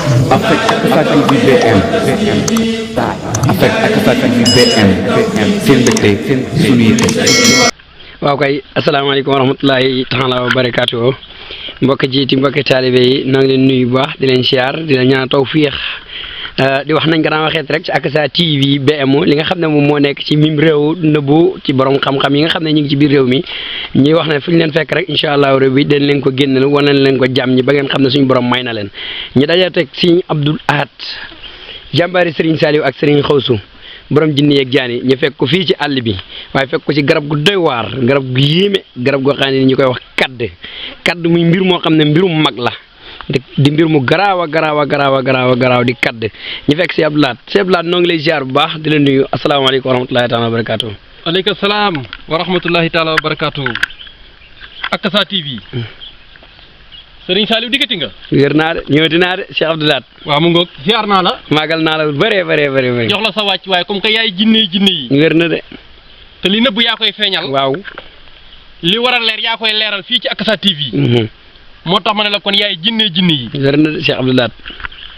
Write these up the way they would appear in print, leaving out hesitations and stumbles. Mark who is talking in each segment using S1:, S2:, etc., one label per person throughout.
S1: Avec Akasa TV BM avec Akasa TV BM seen mbégte seen suñu yite.
S2: waaw kay asalaamaaleykum wa rahmatulahi taala wa barakaatu mbokk jiiti mbokk taalibe yi noo ngi leen nuyu bu baax di leen siyaar di leen ñaan tawfiix di wax nañ ko daan waxeet rek ci Akasa TV BM li nga xam ne moom moo nekk ci mim réew nëbbu ci borom xam-xam yi nga xam ne ñu ngi ci biir réew mi ñuy wax ne fu ñu leen fekk rek incha allahu rabbi dañ leen ko génnal wan leen ko jàmm ñi ba ngeen xam ne suñu borom may na leen ñu dajee teg Serigne Abdou jàmbaari Serigne Saliou ak Serigne Xawsu borom jinne yeeg jaan yi ñu fekk ko fii ci àll bi waaye fekk ko ci garab gu doy waar garab gu yéeme garab goo xam ne ñu koy wax kadd muy mbir moo xam ne mbirum mag la di mbir mu garaaw di kadd ñu fekk si Abdou Lahat noo ngi lay ziar bu baax di la nuyu asalaamaaleykum wa rahmatulahi taala wa barakaatu.
S3: waaleykum salaam wa rahmatulahi taala wa barakaatu. Akasa TV. Serigne Saliou diggati nga.
S2: wér naa de ñëwati naa de Cheikh Abdou Lahat.
S3: waaw mu ngoog ziar naa la.
S2: maagal naa la bëree.
S3: jox la sa wàcc waaye comme que yaay jinne yi.
S2: wér na de.
S3: te li nëbb yaa koy feeñal.
S2: waaw.
S3: li war a leer yaa koy leeral fii ci Akasa TV. moo tax ma ne la kon yaay jinne yi.
S2: wér na de Cheikh Abdou Lahat.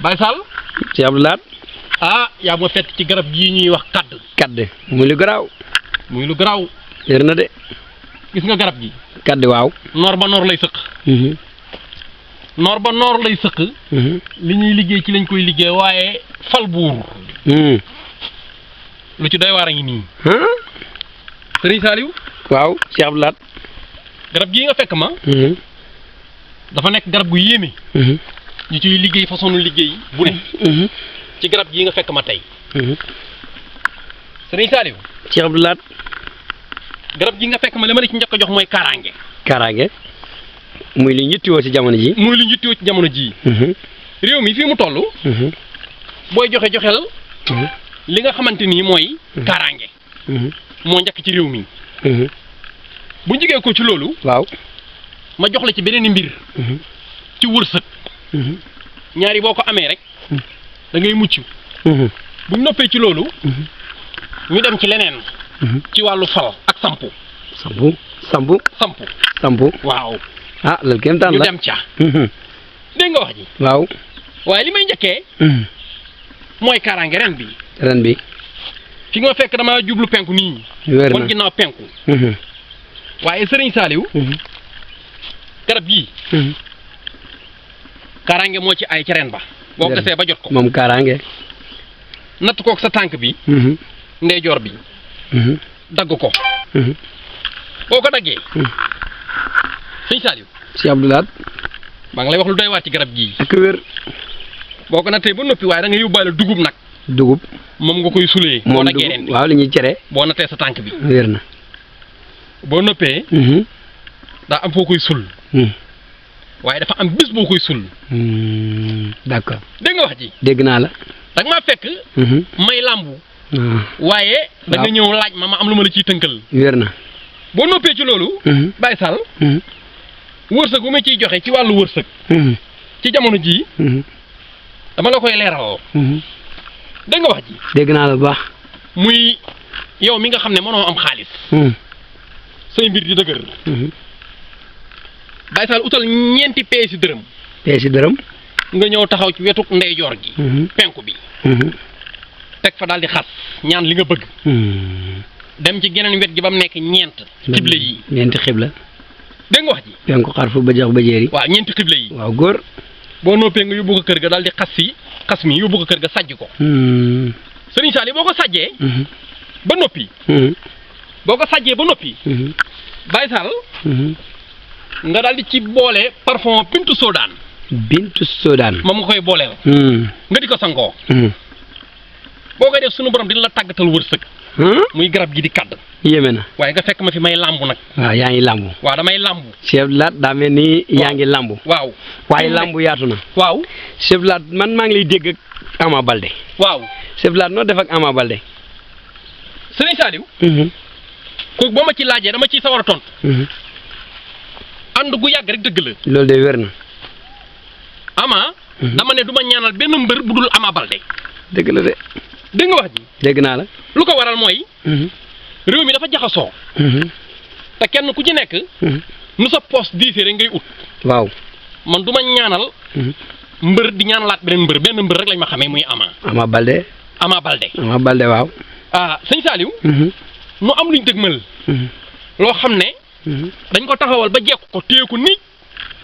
S3: Baye Sall.
S2: Cheikh Abdou Lahat.
S3: yaa ma fett ci garab gii ñuy wax kadd.
S2: muy lu garaaw.
S3: wér
S2: na de.
S3: gis nga garab gi.
S2: kadd waaw.
S3: noor ba noor lay sëq. noor ba noor lay sëq. li ñuy liggéey ci lañ koy liggéey waaye fal buur. lu ci doy waar a ngi nii. Serigne Saliou.
S2: waaw Cheikh Abdou Lahat.
S3: garab gii nga fekk ma. dafa nekk garab gu yéeme. ñu ciy liggéey façon liggéey bu ne. ci garab gii nga fekk ma tey. Serigne Saliou.
S2: Cheikh Abdou Lahat.
S3: garab gii nga fekk ma li ma la ci njëkk a jox mooy kaaraange.
S2: muy li njittiwoo ci jamono ji.
S3: réew mi fii mu toll. booy joxel li nga xamante ni mooy. kaaraange. moo njëkk ci réew mi. bu ñu jigee ko ci loolu.
S2: waaw
S3: ma jox la ci beneen mbir. ci wërsëg. ñaari boo ko amee rek. da ngay mucc. bu ñu noppee ci loolu. ñu dem ci leneen. ci wàllu fal ak sampu. sampu. waaw.
S2: loolu kenn taan la
S3: ñu dem ca. dégg nga wax ji.
S2: waaw.
S3: waaye li may njëkkee. mooy kaaraange ren bi. fi nga fekk dama jublu penku nii.
S2: wér na
S3: kon ginnaaw penku. waaye Serigne Saliou. garab gii. kaaraange moo ci ay ca ren ba. boo gasee ba jot ko.
S2: moom kaaraange.
S3: natt kook sa tànk bi. ndeyjoor bi. dagg ko. boo ko daggee. Serigne Saliou.
S2: Cheikh Abdou Lahat.
S3: maa ngi lay wax lu doy waat ci garab gii.
S2: ak wér.
S3: boo ko nattee ba noppi waaye da nga yóbbaale dugub nag. moom nga koy sulee. boo daggee ren bi
S2: waaw li ñuy cere.
S3: boo nattee sa tànk bi.
S2: wér na.
S3: boo noppee. daa am foo koy sul. waaye dafa am bis boo koy sul.
S2: d'accord.
S3: dégg nga wax ji.
S2: dégg naa la.
S3: da nga maa fekk. may làmbu. waaye. da nga ñëw laaj ma am lu ma la ciy tënkal.
S2: wér na.
S3: boo noppee ci loolu. Baye Sall. wërsëg bu ma ciy joxe ci wàllu wërsëg. ci jamono jii. dama la koy leeral. dégg nga wax ji.
S2: dégg naa la bu baax.
S3: muy yow mi nga xam ne mënoo am xaalis. say mbir di dëgër. Baye Sall utal ñeenti peesi dërëm. nga ñëw taxaw ci wetu ndeyjoor gi. penku bi. teg fa daal di xas ñaan li nga bëgg. dem ci geneen wet gi ba mu nekk ñeent. xible yi
S2: ñeenti xibla.
S3: dégg nga wax ji.
S2: penku xarfu ba jox ba jéeri.
S3: waaw ñeenti xible yi.
S2: waaw góor.
S3: boo noppee nga yóbbu ko kër ga daal di xas mi yóbbu ko kër ga sajj ko. Serigne Saliou boo ko sajjee. ba noppi. Baye Sall. nga daal di ci boole parfum bintu soodaan. moom nga koy booleel. nga di ko sangoo. boo koy def sunu borom dina la tàggatal wërsëg. muy garab gi di kadd.
S2: yéeme na.
S3: waaye nga fekk ma fi may lambu nag.
S2: waaw yaa ngi lambu.
S3: waaw damay lambu.
S2: Cheikh Abdou Lahat daa mel ni yaa ngi lambu.
S3: waaw
S2: waaye lambu yaatu na.
S3: waaw
S2: Cheikh Abdou Lahat man maa ngi lay dégg ak Ama Baldé.
S3: waaw
S2: Cheikh Abdou Lahat noo def ak Ama Baldé.
S3: Serigne Saliou. kooku boo ma ci laajee dama ciy sawar a tontu. ànd gu yàgg rek dëgg la.
S2: loolu de wér na.
S3: Ama. dama ne du ma ñaanal benn mbër bu dul Ama Baldé.
S2: dëgg la de.
S3: dégg nga wax ji.
S2: dégg naa la.
S3: lu ko waral mooy. réew mi dafa jaxasoo. te kenn ku ci nekk. nu sa poste diisee rek ngay ut.
S2: waaw
S3: man du ma ñaanal. mbër di ñaan laat beneen mbër benn mbër rek lañ ma xamee muy Ama
S2: Baldé waaw
S3: sëñ Saliou nu am luñ dëgmal loo xam ne dañ ko taxawal ba jekk ko téye ko nii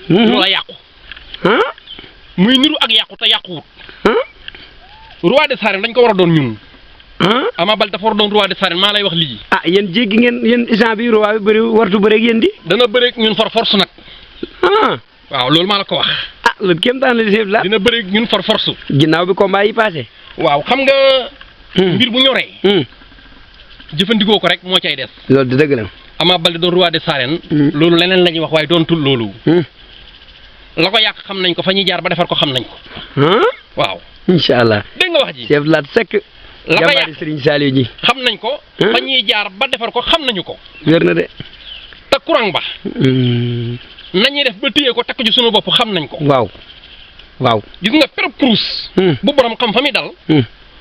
S3: loola yàqu muy niru ak yàqu te yàquwut roi des arènes dañ ko war a doon ñun Ama Baldé dafa war a doon roi des arènes maa lay wax lii
S2: yéen jéggi ngeen yéen instant bi roi bi bëri wartu bëreeg yéen di dana
S3: bëreeg ñun for force nag waaw loolu maa la ko wax
S2: loolu kéem taan la di la
S3: dina bëreeg ñun for force
S2: ginnaaw bi combat yi passé
S3: waaw xam nga mbir bu ñoree jëfandikoo ko rek moo cay des
S2: loolu di dëgg la
S3: Ama Baldé doon roi des arènes loolu leneen la ñuy wax waaye doon tul loolu la ko yàq xam nañ ko fa ñuy jaar ba defar ko xam nañ ko waaw
S2: incha allah
S3: dégg nga wax ji
S2: chef laat sekk
S3: la ko yàq
S2: Serigne Saliou ji
S3: xam nañ ko fa ñuy jaar ba defar ko xam nañu ko
S2: wér na de
S3: te courant ba nañuy def ba téye ko takk ji suñu bopp xam nañ ko
S2: waaw
S3: gis nga perub cruise bu borom xam fa muy dal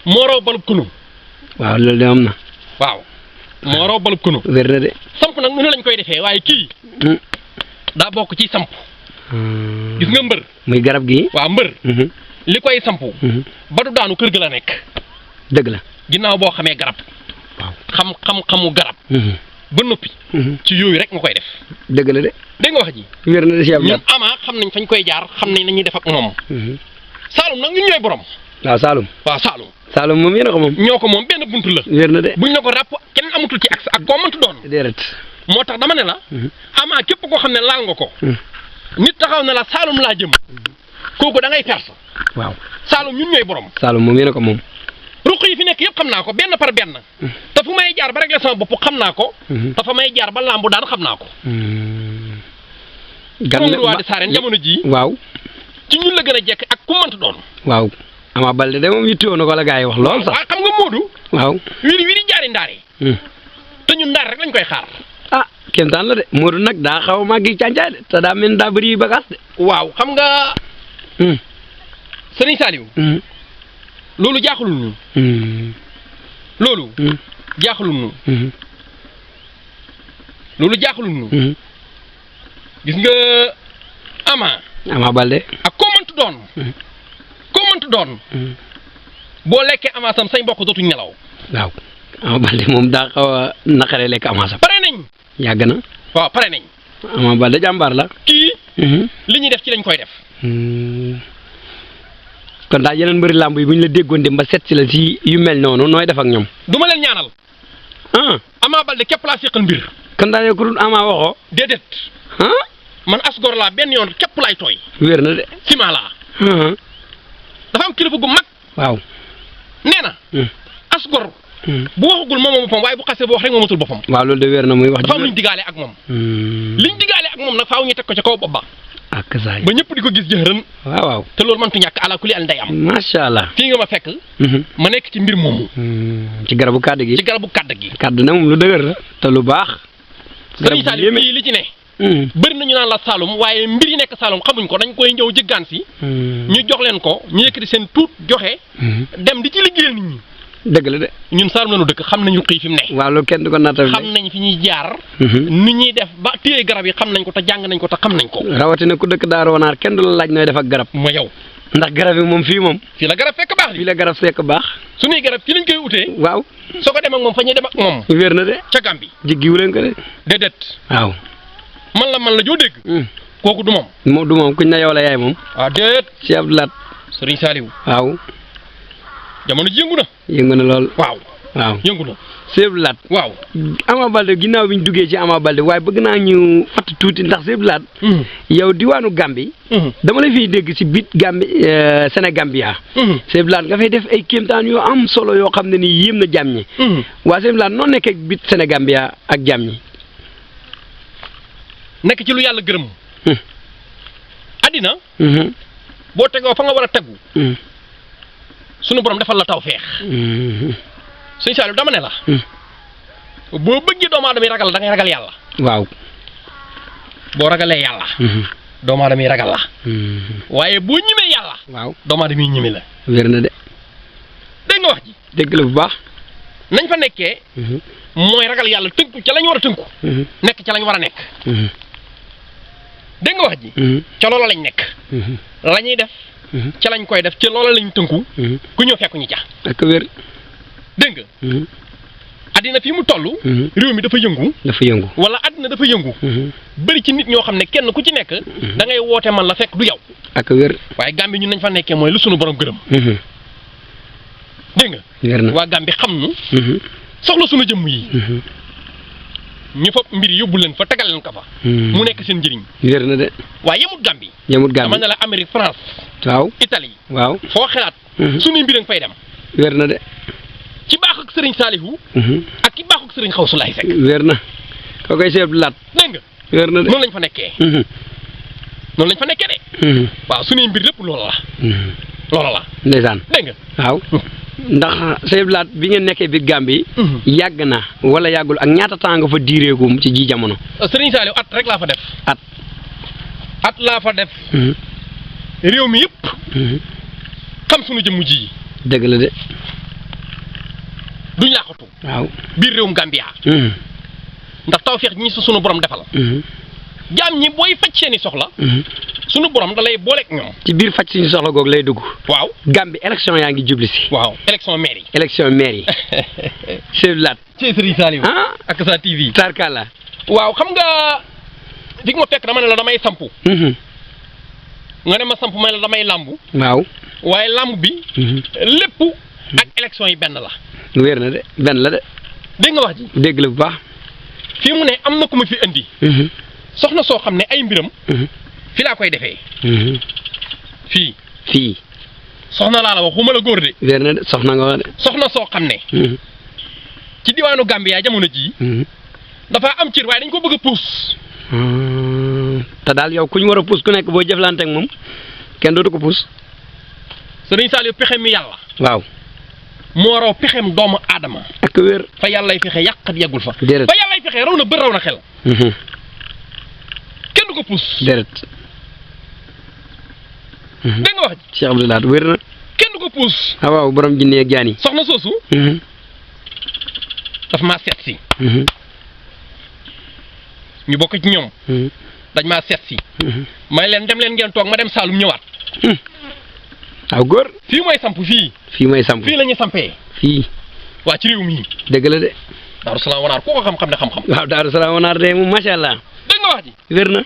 S3: moo raw balub kunu
S2: waaw loolu de am na
S3: waaw moo raw balub kunu
S2: wér na de
S3: samp nag nu ne lañ koy defee waaye kii daa bokk ci samp gis nga mbër
S2: muy garab gi
S3: waaw mbër li koy samp ba du daanu kër ga la nekk
S2: dëgg la
S3: ginnaaw boo xamee garab waaw xamu garab ba noppi ci yooyu rek nga koy def
S2: dëgg la de
S3: dégg nga wax ji
S2: wér na de chef
S3: ñun Ama xam nañ fañ koy jaar xam nañ nañuy def ak moom Saalum nag ñun ñooy borom
S2: waaw Saalum moom yéen a ko moom
S3: ñoo ko moom benn buntu la
S2: wér na de
S3: buñ la ko ràpp kenn amatul ci accès ak koo mëntu doon
S2: déedéet
S3: moo tax dama ne la Ama képp koo xam ne laal nga ko nit taxaw ne la Saalum laa jëm kooku da ngay perte
S2: waaw
S3: Saalum ñun ñooy borom
S2: Saalum moom yéen a ko moom
S3: ruq yi fi nekk yëpp xam naa ko benn par benn te fu may jaar ba régler sama bopp xam naa ko te fa may jaar ba lambu daan xam naa ko gan roi des arènes jamono ji
S2: waaw
S3: ci ñun la gën a jekk ak ku mënta doon
S2: waaw Ama Baldé de moom yittewoo na ko la gaa yi wax lool sax
S3: waaw xam nga Modou
S2: waaw
S3: wiri jaari ndaare te ñun ndaare rek lañ koy xaar
S2: kéemtaan la de Modou nag daa xaw a màggi càncaay de te daa mel daa bëri bagaas de
S3: waaw xam nga Serigne Saliou loolu jaaxalul ñu loolu jaaxalul ñu loolu jaaxalul ñu gis nga Ama
S2: Baldé
S3: ak koo mëntu doon boo lekkee Ama sam say mbokk dootuñ nelaw
S2: waaw Ama Baldé moom daa xaw a naqaree lekk Ama sam
S3: pare nañ
S2: yàgg na
S3: waaw pare nañ
S2: Ama Baldé jàmbaar la
S3: kii li ñuy def ci lañ koy def
S2: kon daal yeneen mbëri làmb yi bu ñu la déggoon dem ba set si la si yu mel noonu nooy def ak ñoom
S3: du ma leen ñaanal Ama Baldé képp laa séqal mbir
S2: kon daal yow ku dul Ama waxoo
S3: déedéet man asgor laa benn yoon képp laay tooy
S2: wér na de
S3: ciment laa dafa am kilifa gu mag
S2: waaw
S3: nee na asgor bu waxagul moom boppam waaye bu xasee bu wax rek moomatul boppam
S2: waaw loolu de wér na muy wax
S3: dafa am luñ digaale ak moom liñ digaale ak moom nag faaw ñu teg ko ca kaw bopp ba
S2: ak saay
S3: ba ñëpp di ko gis jëxërën
S2: waaw
S3: te loolu mëntu ñàkk ala kulli al nday am
S2: macha allah
S3: fii nga ma fekk ma nekk ci mbir moomu
S2: ci garabu kàdd gi kàdd na moom lu dëgër la te lu baax
S3: Serigne Saliou fii li ci ne bëri nañu naan la Saloum waaye mbir yi nekk Saloum xamuñ ko dañ koy ñëw jëggaan si ñu jox leen ko ñu yëkkati seen tuut joxe dem di ci liggéeyal nit ñi
S2: dëgg la de
S3: ñun Saloum lañu dëkk xam nañu xii fi mu ne
S2: waaw loolu kenn du ko naata
S3: xam nañ fi ñuy jaar ni ñuy def ba téye garab yi xam nañ ko te jàng nañ ko te xam nañ ko
S2: rawatina ku dëkk Daaru Wanaar kenn du la laaj nooy def ak garab
S3: ma yow
S2: ndax garab yi moom fii
S3: la garab fekk baax
S2: fii la garab fekk baax
S3: suñuy garab fii lañ koy utee
S2: waaw
S3: soo ko dem ak moom fa ñuy dem ak moom
S2: wér na de
S3: ca Gàmbi
S2: jiggiwu leen ko de
S3: déedéet
S2: waaw
S3: man la joo dégg kooku du moom
S2: du moom kuñ na yow la yaay moom
S3: déet
S2: Cheikh Abdou Lat
S3: Serigne Saliou
S2: waaw
S3: jamono ji
S2: yëngu na lool
S3: waaw yëngu na
S2: Cheikh Abdou Lat
S3: waaw
S2: Ama Baldé ginnaaw bi ñu duggee ci Ama Baldé waaye bëgg naa ñu fatt tuuti ndax Cheikh Abdou Lat yow diwaanu Gambie dama la fiy dégg si biit Gambie Sénégambia Cheikh Abdou Lat nga fay def ay kéemtaan yoo am solo yoo xam ne nii yéem na jàmm ñi waa Cheikh Abdou Lat noonu nekkee biit Sénégambia ak jàmm ñi
S3: nekk ci lu yàlla gërëm addina boo tegoo fa nga war a tegu sunu borom defal la tawfeex Sëñ Saliou dama ne la boo bëggee doomu aadama yi ragal da ngay ragal yàlla
S2: waaw
S3: boo ragalee yàlla doomu aadama yi ragal la waaye boo ñimee yàlla
S2: waaw
S3: doomu aadama yi ñime la
S2: wér na de
S3: dégg nga wax ji
S2: dégg la bu baax
S3: nañ fa nekkee mooy ragal yàlla tënku ca lañ war a tënku nekk ca lañ war a nekk dégg nga wax ji ca loola lañ nekk la ñuy def ca lañ koy def ci loola lañ tënku ku ñëw fekku ñu ca
S2: ak wér
S3: dégg nga addina fii mu toll réew mi dafa yëngu wala addina dafa yëngu bëri ci nit ñoo xam ne kenn ku ci nekk da ngay woote man la fekk du yow
S2: ak wér
S3: waaye Gambie ñun nañ fa nekkee mooy lu sunu borom gërëm dégg nga waa Gambie xam nu soxla sunu jëmm yi ñu fa mbir yóbbu leen fa tegal leen ko fa mu nekk seen njëriñ
S2: wér na de
S3: waaye yemut Gambie dama ne la Amérique France
S2: waaw
S3: Italie
S2: waaw foo
S3: xalaat sunuy mbir a nga fay dem
S2: wér na de
S3: ci baax ak Serigne Saliou ak ci baax ak Serigne Xawsu Laay Seck
S2: wér na ko koy seetlu laat
S3: dégg nga
S2: wér na de
S3: noonu lañ fa nekkee de waaw sunuy mbir lépp loola la
S2: ndeysaan
S3: dégg nga
S2: waaw ndax seetlu bi ngeen nekkee biir Gambie yàgg na wala yàggul ak ñaata temps nga fa diireegum ci ji jamono
S3: Serigne Saliou at rek laa fa def at laa fa def réew mi yëpp xam sunu jëmm ji
S2: dëgg la de
S3: duñ laaxatu
S2: waaw
S3: biir réewum Gambia ndax tawfeex ñi su sunu borom defal jaam ñi booy faj seeni soxla sunu borom da lay booleeg ñoom
S2: ci biir faj suñu soxla googu lay dugg
S3: waaw
S2: Gambie élection yaa ngi jubli si
S3: waaw élection maire
S2: yi Seydou Lat
S3: ci Serigne Saliou ak sa TV
S2: tarkala
S3: waaw xam nga fi nga fekk dama ne la damay sampu nga ne ma samp may la damay làmbu
S2: waaw
S3: waaye làmb bi lépp ak élection yi benn la
S2: wér na de benn la de
S3: dégg nga wax ji
S2: dégg la bu baax
S3: fii mu ne am na ku ma fi indi soxna soo xam ne ay mbiram fi laa koy defee fii soxna laa la waxuma la góor de
S2: wér na de soxna nga wax de
S3: soxna soo xam ne ci diwaanu Gambia jamono jii dafa am cër waaye dañ ko bëgg a puus
S2: te daal yow ku ñu war a puus ku nekk boo jëflante ak moom kenn dootu ko puus
S3: Serigne Saliou pexem mi yàlla
S2: waaw
S3: moo raw pexem doomu aadama
S2: ak wér
S3: fa yàllay fexe yàqat yeggul fa
S2: déedéet
S3: fa yàllay fexe raw na bër raw na xel kenn du ko puus
S2: déedéet
S3: dégg nga wax ji
S2: Cheikh Abdou Lahad wér na
S3: kenn du ko puus
S2: waaw borom jinne ak jaan yi
S3: soxna soosu daf maa seet si ñu bokk ci ñoom dañ maa seet si may leen dem leen ngeen toog ma dem Saalum ñëwaat
S2: waaw góor
S3: fii mooy samp fii la ñuy sampee
S2: fii
S3: waa ci réew mi
S2: dëgg la de
S3: Daaru Salaam wanaar ku ko xam-xam ne xam-xam
S2: waaw Daaru Salaam wanaar de moom macha allah
S3: dégg nga wax ji
S2: wér na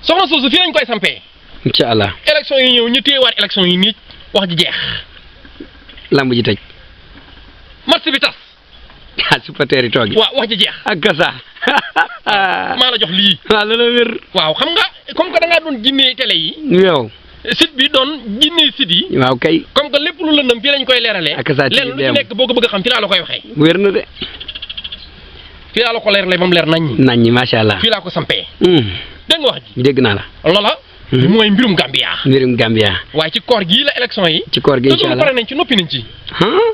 S3: soxna soosu fii lañ koy sampee
S2: incha allah
S3: élection yi ñëw ñu téyewaat élection yi nii wax ji jeex
S2: lamb ji tëj
S3: match bi tas
S2: supporter yi toog
S3: waaw wax ji jeex
S2: ak kasa
S3: maa la jox lii
S2: waaw loolu wér
S3: waaw xam nga comme que da ngaa doon jinne télé yi
S2: yow
S3: site bi doon jinne site yi
S2: waaw kay
S3: comme que lépp lu lëndëm fii lañ koy leeralee
S2: ak kasa
S3: leen lu ci nekk boo ko bëgg a xam fii laa la koy waxee
S2: wér na de
S3: fii laa la ko leeralee ba mu leer
S2: naññi macha allah
S3: fii laa ko sampee dégg nga wax ji
S2: dégg naa la
S3: loola mooy mbirum Gambia waaye ci koor gii la élection yi
S2: ci koor gi incha allah
S3: pare nañ ci noppi nañ ci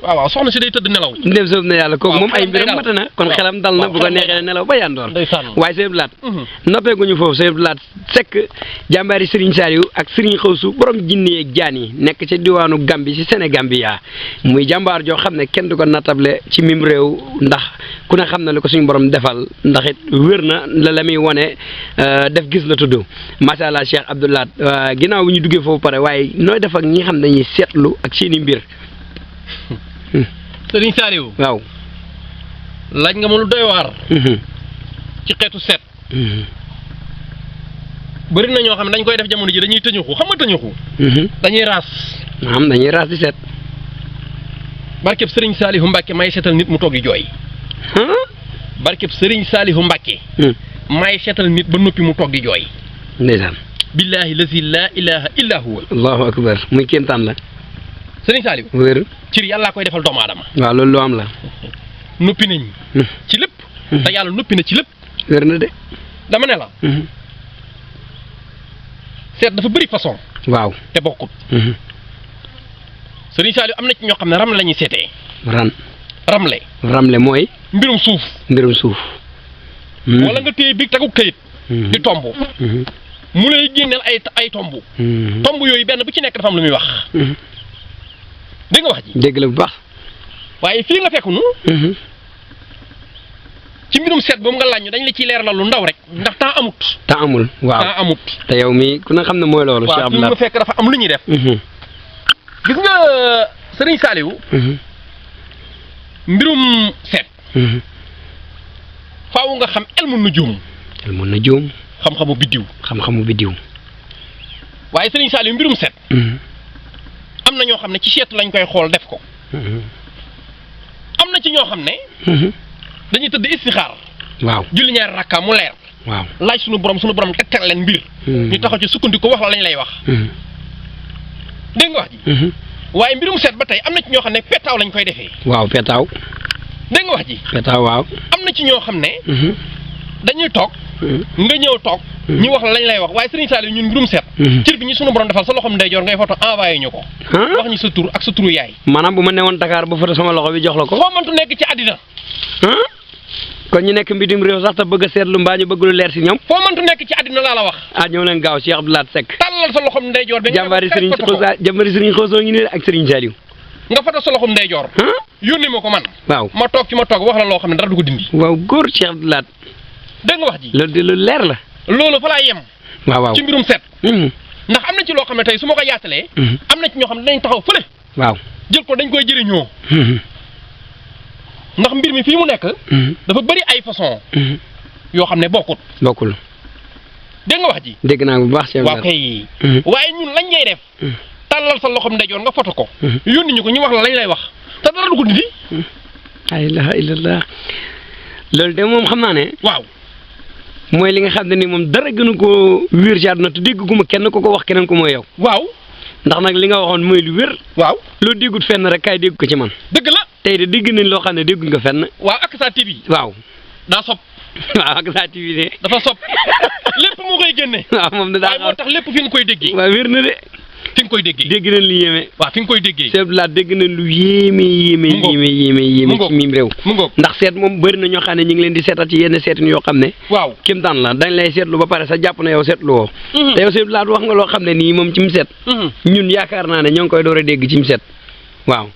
S3: waaw soxna si day tëdd nelaw
S2: ndem soob na yàlla kooku moom ay mbiram mata na kon xelam dal na bu ko neexee nelaw ba yandoor waaye Sëñ Abdou Lahad noppeeguñu foofu Sëñ Abdou Lahad Seck jàmbaari Serigne Saliou ak Serigne Xawsu borom jinne ak jaan yi nekk ci diwaanu Gambie ci Sénégambia muy jàmbaar joo xam ne kenn du ko natable ci mim réew ndax ku ne xam na li ko suñu borom defal ndax it wér na la muy wone def gis la tudd macha allah Cheikh Abdou Lahad ginnaaw bi ñu duggee foofu pare waaye nooy def ak ñi xam ne dañuy seetlu ak seeni mbir.
S3: Serigne Saliou
S2: waaw
S3: laaj nga ma lu doy waar ci xeetu seet bëri na ñoo xam ne dañ koy def jamono ji dañuy tëñuxu xam nga tëñuxu dañuy raas
S2: dañuy raas di seet
S3: barkeb Serigne Saliou Mbacke may seetal nit mu toog di jooy barkeb Serigne Saliou Mbacke may seetal nit ba noppi mu toog di jooy
S2: ndeysaan
S3: billahi lazi la ilaha illa huwa
S2: allahu akbar muy kéemtaan la
S3: Serigne Saliou
S2: wér
S3: cir yàllaa koy defal doomu aadama
S2: waaw loolu lu am la
S3: noppi nañ ci lépp te yàlla noppi na ci lépp
S2: wér na de
S3: dama ne la seet dafa bëri façon
S2: waaw
S3: te bokkut Serigne Saliou am na ci ñoo xam ne ramle la ñuy seetee ramle mooy mbirum suuf wala nga téye bi tegu këyit di tomb mu lay génneel ay tomb yooyu benn bu ci nekk dafa am lu muy wax dégg nga wax ji
S2: dégg la bu baax
S3: waaye fii nga fekk nu ci mbirum seet boobu nga laaj dañ la ciy leer la lu ndaw rek ndax temps amut.
S2: temps amul waaw
S3: temps amut.
S2: te yow mi ku na xam ne mooy loolu. Cheikh Abdou
S3: waaw fekk dafa am lu ñuy def. gis nga Serigne Saliou. mbirum seet. faaw nga xam elmu nujum.
S2: elmu nujum.
S3: xam-xamu biddiw.
S2: xam-xamu biddiw.
S3: waaye Serigne Saliou mbirum seet. am na ñoo xam ne ci seetu lañ koy xool def ko. am na ci ñoo xam ne. dañuy tëdd istixaar.
S2: waaw
S3: julli ñaari rakka mu leer.
S2: waaw
S3: laaj sunu borom tegtal leen mbir. ñu taxaw ci sukkandiku wax la lañ lay wax. dégg nga wax ji. waaye mbirum seet ba tey am na ci ñoo xam ne petaaw lañ koy defee.
S2: waaw petaaw.
S3: dégg nga wax ji.
S2: petaaw waaw.
S3: am na ci ñoo xam ne. dañuy toog. nga ñëw toog. ñu wax la lañ lay wax waaye Serigne Saliou ñun mbirum seet. cër bi ñu sunu borom defal sa loxom ndeyjoor ngay foto envoyé ñu ko. wax ñu sa tur ak sa turu yaay.
S2: maanaam bu ma newoon Dakar ba foto sama loxo bi jox la ko.
S3: foo mëntu nekk ci àddina.
S2: kon ñu nekk mbitim réew sax te bëgg a seetlu mbaa ñu bëgg lu leer si ñoom.
S3: foo mëntu nekk ci àddina laa la wax.
S2: ñëw leen gaaw Cheikh Abdou Seck.
S3: tàllal sa loxom ndeyjoor bi.
S2: jàmbaari Serigne Xoso ngi nii ak Serigne Saliou.
S3: nga foto sa loxom ndeyjoor. yónni ma ko man.
S2: waaw
S3: ma toog fi ma toog wax la loo xam ne dara du ko dindi.
S2: waaw góor Cheikh Abdou
S3: dégg nga wax ji.
S2: loolu de lu leer la.
S3: loolu fa laa yem.
S2: waaw
S3: ci mbirum seet. ndax am na ci loo xam ne tey su ma ko yaatalee. am na ci ñoo xam ne dinañ taxaw fële.
S2: waaw
S3: jël ko dañ koy jëriñoo. ndax mbir mi fii mu nekk. dafa bëri ay façon yoo xam ne bokkul. dégg nga wax ji.
S2: dégg naa bu baax.
S3: waaw kay. waaye ñun lañ ngay def. tàllal sa loxom ndeyjoor nga foto ko. yónni ñu ko ñu wax la lañ lay wax te dara du ko dindi.
S2: la ilaha illallah loolu de moom xam naa ne.
S3: waaw.
S2: mooy li nga xam ne ni moom dara gënu ko wér ci àdduna te dégg gu ma kenn ko wax keneen ko mooy yow.
S3: waaw.
S2: ndax nag li nga waxoon mooy lu wér.
S3: waaw
S2: loo déggut fenn rek kaay dégg ko ci man.
S3: dëgg la.
S2: tey de dégg nañ loo xam ne dégguñ ko fenn.
S3: waaw Akasa TV.
S2: waaw.
S3: daa sopp.
S2: waaw Akasa TV de.
S3: dafa sopp lépp mu koy génne.
S2: waaw moom da daa
S3: waaye moo tax lépp fi nga koy déggee.
S2: waaw wér na de.
S3: fi nga koy déggee.
S2: dégg nañ lu yéeme.
S3: waaw fi nga koy déggee.
S2: seet laa dégg nañ lu yéeme ci miim réew.
S3: mu ngoog
S2: ndax seet moom bëri na ñoo xam ne ñu ngi leen di seetal ci yenn seetin yoo xam ne.
S3: waaw
S2: kéemtaan la dañ lay seetlu ba pare sa jàpp na yow seetlu woo. te yow seet laa wax nga loo xam ne nii moom ci mu seet. ñun yaakaar naa ne ñoo ngi koy door a dégg ci mu seet. waaw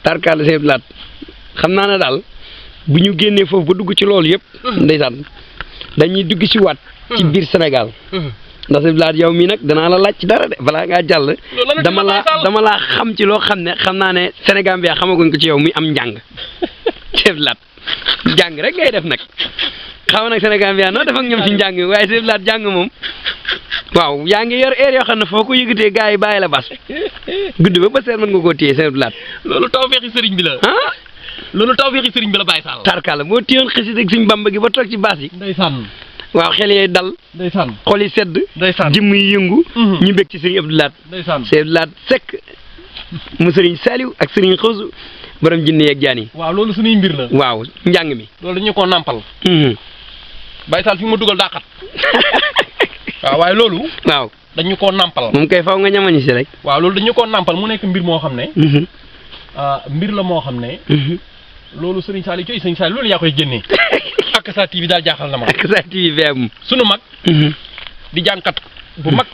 S2: tarkaal seet laat xam naa ne daal bu ñu génnee foofu ba dugg ci loolu yëpp. ndeysaan dañuy dugg ci waat. ci biir Sénégal. ndax si laat yow mii nag danaa la laaj ci dara de balaa ngaa jàll. dama laa xam ci loo xam ne xam naa ne Sénégal bi xamaguñ ko ci yow muy am njàng. chef laat njàng rek ngay def nag xaw nag Sénégal bi noo def ak ñoom ci njàng waaye chef laat jàng moom waaw yaa ngi yor air yoo xam ne foo ko yëgatee gars yi bàyyi la bas guddi ba seet mën nga koo téye chef laat.
S3: loolu tawfeexi sëriñ bi la. loolu tawfeexi sëriñ bi la Baye Sall.
S2: tarkala boo téyoon xësit ak suñ Bamba gi ba toog ci baas yi.
S3: ndeysaan.
S2: waaw xel yee dal.
S3: ndeysaan
S2: xol yi sedd.
S3: ndeysaan
S2: jëmm yi yëngu. ñu bég ci Serigne Abdou
S3: ndeysaan
S2: Serigne Abdou Seck mu Serigne Saliou ak Serigne Xosu borom jinne yeeg jaan yi.
S3: waaw loolu suñuy mbir la.
S2: waaw njàng mi.
S3: loolu dañu koo nampal. Baye Sall fi ma dugal daa xat. waaw waaye loolu.
S2: waaw
S3: dañu koo nampal.
S2: moom kay faw nga ñamañu si rek.
S3: waaw loolu dañu koo nampal mu nekk mbir moo xam ne. mbir la moo xam ne. loolu Serigne Saliou cooy Serigne Saliou loolu yaa koy génnee. Akasa TV daal jaaxal na ma.
S2: Akasa TV VM.
S3: sunu mag. di jànkat bu mag.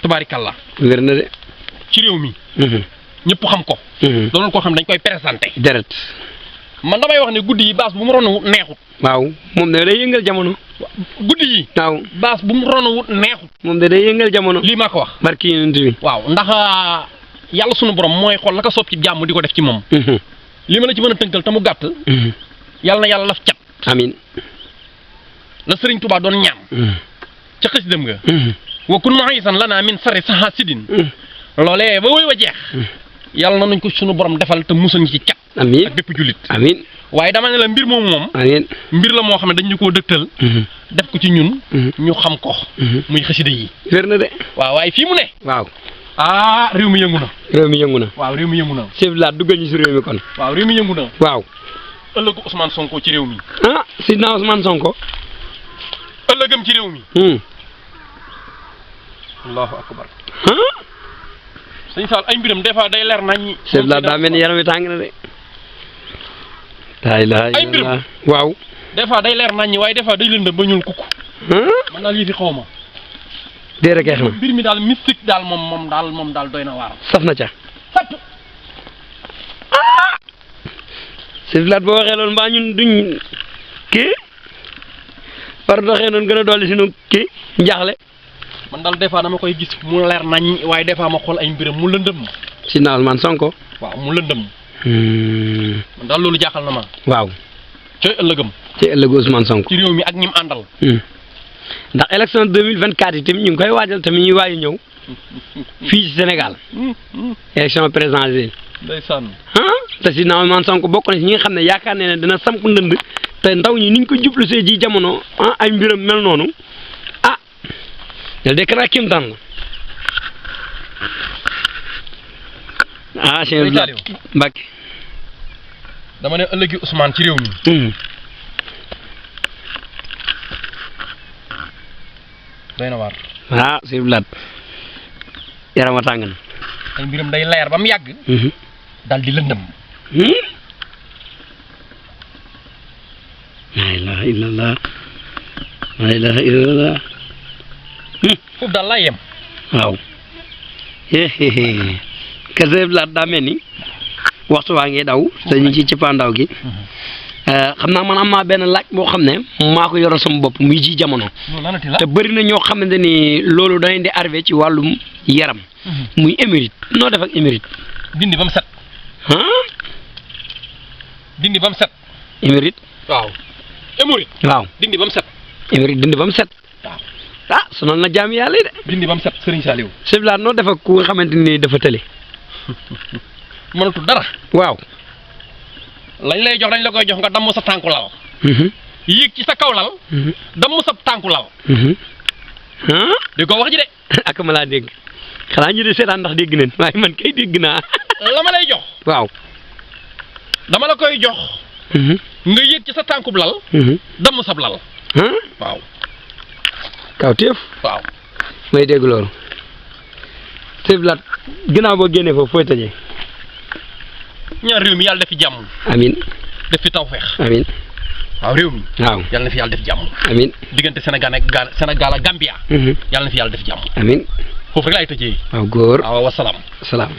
S3: tubaarikàlla.
S2: wér na de.
S3: ci réew mi. ñëpp xam ko. loolu koo xam ne dañ koy présenté.
S2: deret.
S3: man damay wax ne guddi yi baas bu mu ronu neexut.
S2: waaw moom de day yëngal jamono.
S3: guddi yi.
S2: waaw
S3: baas bu mu ronu neexut.
S2: moom de day yëngal jamono.
S3: lii maa ko wax.
S2: barki yonent bi.
S3: waaw ndax yàlla sunu borom mooy xool la ko soob ci jàmm di ko def ci moom. li ma la ci mën a tënkal te mu gàtt. yàlla na yàlla laf cat.
S2: amiin.
S3: la Serigne Touba doon ñaan. ca xës dem nga. wa kun mu'isan lana min sarri hasidin. loolee ba wéy wa jeex. yàlla na nuñ ko sunu borom defal te musal ñu ci cat.
S2: amiin
S3: ak bépp jullit.
S2: amiin.
S3: waaye dama ne la mbir moomu moom.
S2: amiin.
S3: mbir la moo xam ne dañ ñu koo dëgtal. def ko ci ñun. ñu xam ko. muy xasida yi.
S2: wér na de.
S3: waaw waaye fii mu ne.
S2: waaw.
S3: réew mi yëngu na.
S2: réew mi yëngu na.
S3: waaw réew mi yëngu na.
S2: chef la duggal ñu si réew mi kon.
S3: waaw réew mi yëngu na.
S2: waaw.
S3: ëllëgu Ousmane Sonko ci réew mi.
S2: sidna Ousmane Sonko.
S3: ëllëgam ci réew mi. allahu akbar. sëñ Sall ay mbiram des fois day leer nañ.
S2: chef la daa mel ni yaram wi tàng na de. ay mbiram waaw.
S3: des fois day leer nañ waaye des fois day lëndëm ba ñuul kukk. man daal yëfi xaw ma.
S2: déedéet kay xam.
S3: mbir mi daal mystique daal moom daal doy na waar.
S2: saf na ca. chef la boo waxee loolu mbaa ñun duñ kii. war doxee noonu gën a dolli si nu kii njaaxle.
S3: man daal des fois dama koy gis mu leer nañ waaye des fois ma xool ay mbiram mu lëndëm.
S2: Sidna Ousmane Sonko.
S3: waaw mu lëndëm. man daal loolu jaaxal na ma.
S2: waaw.
S3: ci ëllëgëm.
S2: ci ëllëgu Ousmane Sonko.
S3: ci réew mi ak ñim àndal.
S2: ndax élection 2024 yi tamit ñu ngi koy waajal tamit ñuy waaj a ñëw fii ci Sénégal. élection présidentielle.
S3: ndeysaan.
S2: te Sidna Ousmane Sonko bokk na si ñi nga xam ne yaakaar ne dina samp ndënd te ndaw ñi niñ ko jublu see ji jamono ay mbiram mel noonu yàlla de kanaa kéemtaan la Cheikh Mbacke
S3: dama ne ëllëgi Ousmane ci réew mi. doy na waar.
S2: Cheikh Blad yaram a tàng na.
S3: ay mbiram day leer ba mu yàgg. dal di lëndëm.
S2: la ilaha illallah la ilaha illallah.
S3: foofu daal laa yem.
S2: waaw. kese Blad daa mel ni waxtu waa ngi daw te ñu ci cëppaandaw gi. xam naa man am naa benn laaj boo xam ne maa ko yoral sama bopp muy ji jamono. te bëri na ñoo xamante ni loolu dañ di arrivé ci wàllum yaram. muy émérite noo def ak émérite.
S3: dindi ba mu set. dindi ba mu set.
S2: émérite.
S3: waaw. émérite.
S2: waaw
S3: dindi ba mu set.
S2: émérite dindi ba mu set. waaw sonal na jaam yàlla yi de.
S3: dindi ba mu set Serigne Saliou.
S2: Cheikh Blad noo def ak ku nga xamante ni dafa tële.
S3: mënatul dara.
S2: waaw.
S3: lañ lay jox dañ la koy jox nga damm sa tànku lal. yéeg ci sa kaw lal. damm sa tànku lal. di ko wax ji de.
S2: ak ma laa dégg xanaa ñu de seetaan ndax dégg nañ waaye man kay dégg naa.
S3: la ma lay jox.
S2: waaw.
S3: dama la koy jox. nga yéeg ci sa tànkub lal. damm sab lal. waaw.
S2: kaw téef.
S3: waaw.
S2: may dégg loolu. Cheikh Blad ginnaaw boo génnee foofu fooy tëjee.
S3: ñaar réew mi yàlla def fi jàmm.
S2: amiin.
S3: def fi tawfeex.
S2: amiin.
S3: waaw réew mi.
S2: waaw
S3: yàlla na fi yàlla def jàmm.
S2: amiin.
S3: diggante Sénégal ak Gambia. yàlla na fi yàlla def jàmm.
S2: amiin.
S3: foofu rek laay tëjee.
S2: waaw góor.
S3: waaw wasalaam.
S2: salaam.